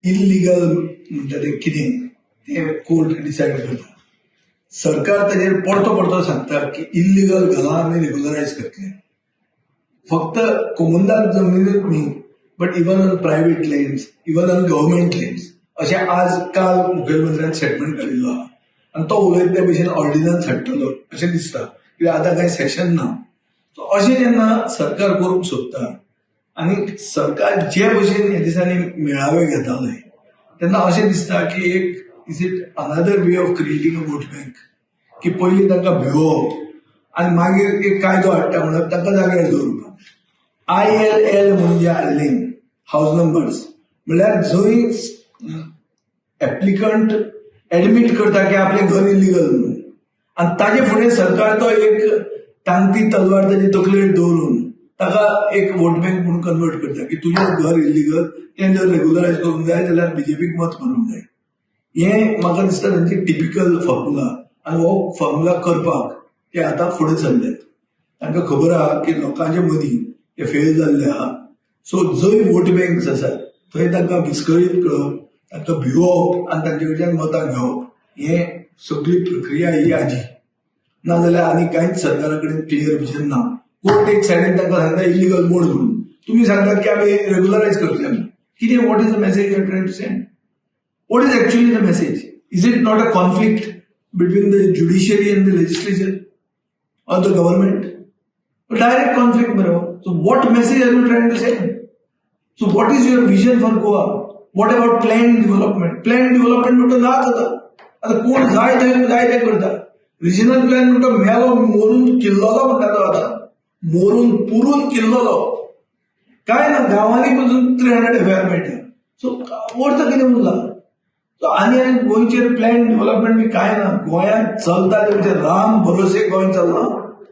Illegal म्हणटा तें कितें तें कोर्ट डिसायड करता. सरकार ताजेर परतो परतो सांगता की इल्लिगल घरां आमी रेगुलरायज करतले. फक्त कोमुनिदाद जमनीनूच न्ही, but even on private lands, even on government lands, अशें आज काल मुखेलमंत्र्यान स्टेटमेंट काडिल्लो आहा आनी तो उलयता ते भशेन ऑर्डिनन्स हाडटलो अशें दिसता, कित्याक आतां कांय सेशन ना. सो अशें जेन्ना सरकार करूंक सोदता आनी सरकार जे भशेन ह्या दिसांनी मेळावे घेताले तेन्ना अशें दिसता की एक is it another way of creating a vote bank, की पयलीं तांकां भिवोवप आनी मागीर एक कायदो हाडटा म्हणप तांकां जाग्यार दवरपाक. ILL म्हणून जे हाडलें हावज नंबर्स, म्हणल्यार जंय एप्लिकंट एडमीट करता की आपलें घर इलिगल म्हणून, आनी ताजे फुडें सरकार तो एक तांती तलवार ताजे तकलेर दवरून ताका एक वोट बँक म्हणून कन्वर्ट करता की तुजें घर इलिगल, तें जर रेगुलरायज करूंक जाय जाल्यार बीजेपीक मत मारूंक जाय. हें म्हाका दिसता तांची टिपिकल फॉर्मुला आनी हो फॉर्मुला करपाक ते आतां फुडें सरल्यात. तांकां खबर आहा की लोकांचे मदीं ते फेल जाल्ले आहा. सो जंय वोट बँक्स आसात थंय तांकां विस्कळीत करप, तांकां भिवोवप आनी तांचे कडल्यान मतां घेवप, हें सगळी प्रक्रिया ही आजी. नाजाल्यार आनी कांयच सरकारा कडेन क्लियर विजन ना. कोर्ट एक सायडीन तांकां सांगता इलिगल मोड म्हणून, तुमी सांगतात की आमी रेगुलरायज करतले म्हणून. कितें, what is the message you are trying to send? What is actually the message? Is it not a conflict between the judiciary and the legislature or the government? Direct conflict मरे. So what message are you trying to send? So what is your vision for Goa? What about planned development? Planned development म्हणटा नाच आतां. आतां कोण जाय थंय जाय तें करता. रिजनल प्लॅन म्हणटा मेलो मोरून किल्लोलो म्हणटा तो, आतां मोरून पुरून किल्लोलो. काय ना, गांवांनी पसून 300 FIR मेळटा. सो अर्थ कितें उरला? सो आनी आनी गोंयचेर प्लॅन डेव्हलपमेंट बी कांय ना. गोंयांत चलता तें म्हणजे राम भरोसे गोंय चल्लां.